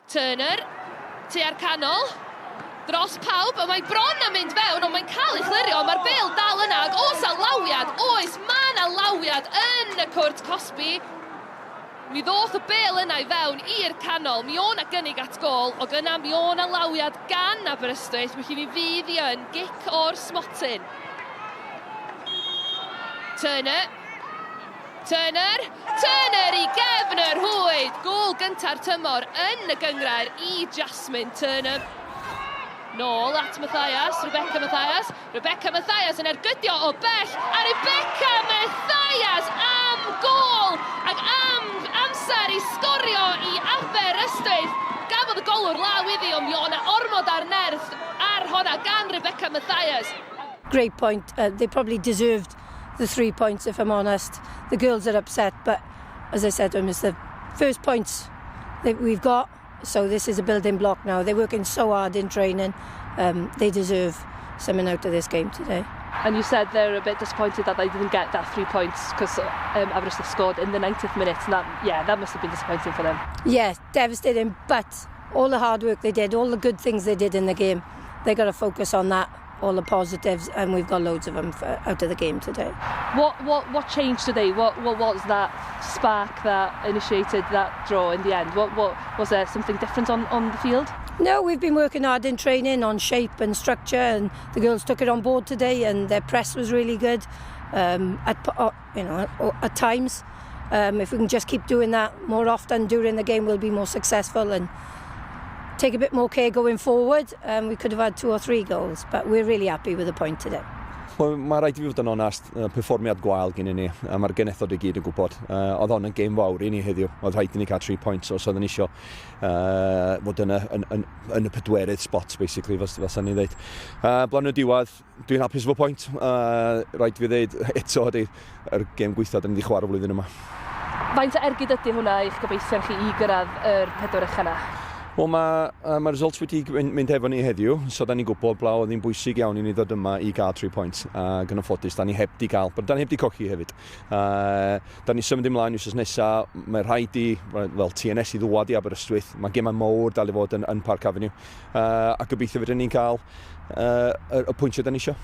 Turner, tua'r canol, dros pawb, a mae bron a mynd fewn, ond mae'n cael ei chlirio, mae'r bêl dal yna, ac oes 'na lawiad, oes, mae 'na lawiad yn y cwrt cosbi. Mi ddoth y bêl yna i fewn i'r canol, mi o' 'na gynnig at gôl, og yna mi o' 'na lawiad gan Aberystwyth, felly mi fydd hi yn gic o'r smotyn. Turner, Turner, Turner i gefn y rhwyd! Gôl gynta'r tymor yn y gynghrair i Jasmine Turner. Nôl at Mathias, Rebecca Mathias, Rebecca Mathias yn ergydio o bell, a Rebecca Mathias am gôl ac am amser i sgorio i Aberystwyth. Gafodd y golwr law iddi, ond mi o' 'na ormod ar nerth ar honna gan Rebecca Mathias. Great point, they probably deserved the three points if I'm honest. The girls are upset but as I said to them it's the first points that we've got so this is a building block now. They're working so hard in training. They deserve something out of this game today. And you said they're a bit disappointed that they didn't get that three points because Aberystwyth scored in the 90th minute. And that, yeah, that must have been disappointing for them. Yes, devastating, but all the hard work they did, all the good things they did in the game, they got to focus on that, all the positives, and we've got loads of them for, out of the game today. What changed today? What was that spark that initiated that draw in the end? What was there something different on the field? No, we've been working hard in training on shape and structure, and the girls took it on board today, and their press was really good. At you know, at times, if we can just keep doing that more often during the game, we'll be more successful and take a bit more care going forward. We could have had two or three goals, but we're really happy with the point today. Wel, mae rhaid i fi fod yn onast, perfformiad gwael gen i ni, a mae'r genethod i gyd yn gwybod. Oedd hon yn gêm fawr i ni heddiw. Oedd rhaid i ni cael 3 points os oedden ni isio fod yn y, yn, yn, yn y pedwerydd spot, basically, fel sa'n ni'n dweud. Blaen y diwedd, dwi'n hapus efo pwynt. Rhaid fi ddeud eto ydy yr gêm gwaetha da ni wedi chwarae flwyddyn yma. Faint o ergyd ydy hwnna i'ch gobeithion chi i gyrraedd yr pedwar ucha 'na? Wel, mae ma results wedi mynd efo ni heddiw, so da ni'n gwybod blaw oedd hi'n bwysig iawn i ni ddod yma i gael 3 points. Ac yn anffodus, da ni heb di gael, but da ni heb di colli hefyd. Da ni symud ymlaen wythnos nesaf, mae rhaid i, fel TNS i ddwad i Aberystwyth, mae gemau mawr dal i fod yn Park Avenue, a gobeithio fydden ni'n cael y pwyntiau da ni eisiau.